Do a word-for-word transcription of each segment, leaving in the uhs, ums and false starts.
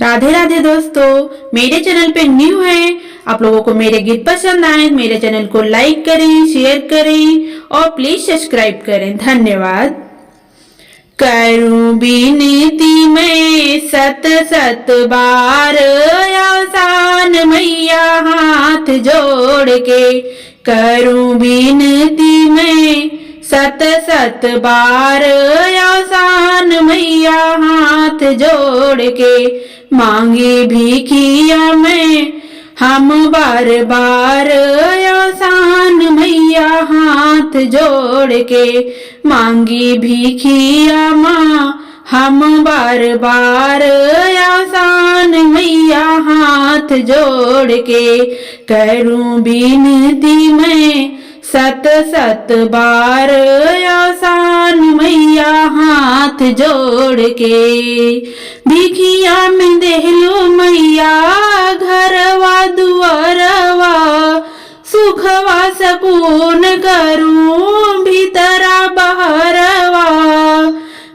राधे राधे दोस्तों, मेरे चैनल पे न्यू हैं, आप लोगों को मेरे गीत पसंद आए, मेरे चैनल को लाइक करें, शेयर करें और प्लीज सब्सक्राइब करें। धन्यवाद। करूं बिनती मैं सत सत बार, अवसान मैया हाथ जोड़ के। करूं बिनती मैं सत सत बार, अवसान मैया हाथ जोड़ के। मांगी भीखिया मैं हम बार बार, अवसान मैया हाथ जोड़ के। मांगी भीखिया माँ हम बार बार, अवसान मैया हाथ जोड़ के। करूं बिनती मैं सत सत बार, अवसान मैया हाथ जोड़ के। भिखिया में देहलू मैया घरवा दुआरवा, सुखवा सकून करूं भीतरा बहरवा।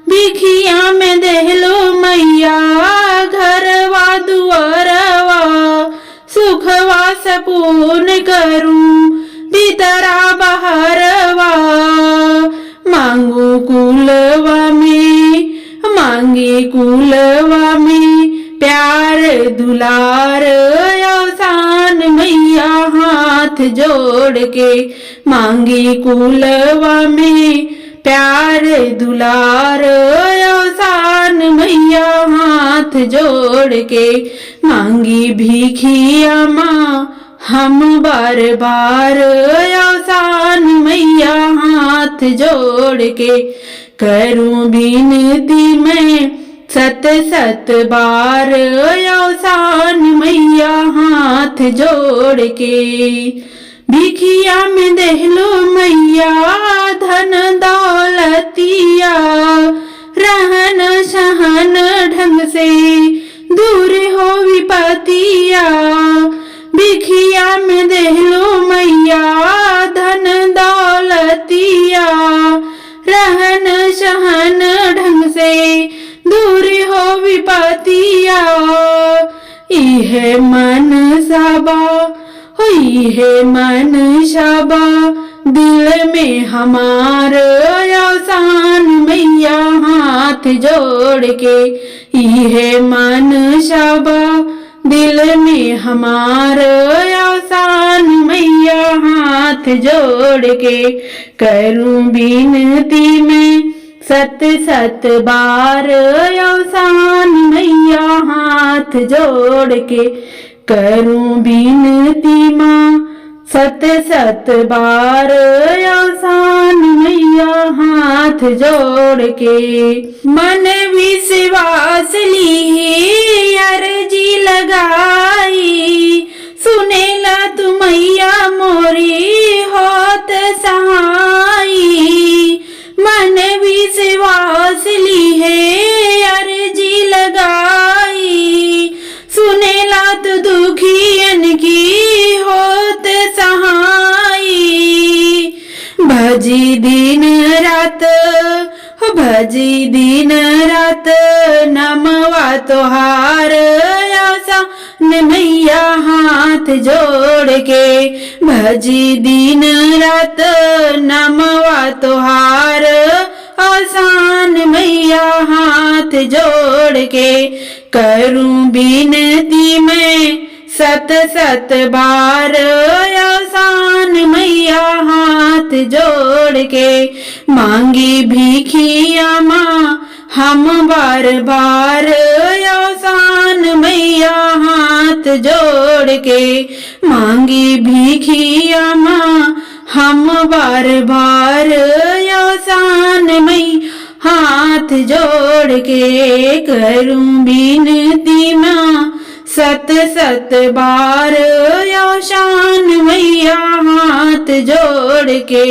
भिखिया में देहलू मैया घरवा दुआरवा, सुखवा सकून करूं भीतरा बहरवा। मांगू कुलवा में, मांगी कुलवा में प्यार दुलार, अवसान मैया हाथ जोड़ के। मांगी कुलवा में प्यार दुलार, अवसान मैया हाथ जोड़ के। मांगी भीखिया माँ हम बार बार, अवसान मैया हाथ जोड़ के। करूं बिनती मैं सत सत बार, अवसान मैया हाथ जोड़ के। भिखिया में देहलो मैया धन दौलतिया, रहन सहन ढंग से दूर हो विपतिया। भिखिया में देहलो मैया धन दौलतिया, रहन सहन ढंग से दूर हो विपतिया। इहे मनसा बा, हो इहे मनसा बा दिल में हमार, अवसान मैया हाथ जोड़ के। इहे मनसा बा दिल में हमार, अवसान मैया हाथ जोड़ के। करूं बिनती मैं सत सत बार, अवसान मैया हाथ जोड़ के। करूं बिनती माँ सत सत बार, अवसान मैया हाथ जोड़ के। मन विश्वास लिहे अर्जी लगाई, सुनेला तू मैया मोरी होत सहाई। मन विश्वास लिहे अर्जी लगाई, सुनेला तू दुखियन की होत सहाई। भजी दिन रात, हो भजी दिन रात नमवा तोहार, अवसान मैया हाथ जोड़ के। भजी दिन रात नमवा तोहार, अवसान मैया हाथ जोड़ के। करूं बिनती मैं सत सत बार, अवसान मैया हाथ जोड़ के। मांगी भिखिया माँ हम बार बार, अवसान मैया हाथ जोड़ के। मांगी भिखिया माँ हम बार बार, अवसान मैया हाथ जोड़ के। करूं बिनती माँ सत सत बार, अवसान मैया हाथ जोड़ के।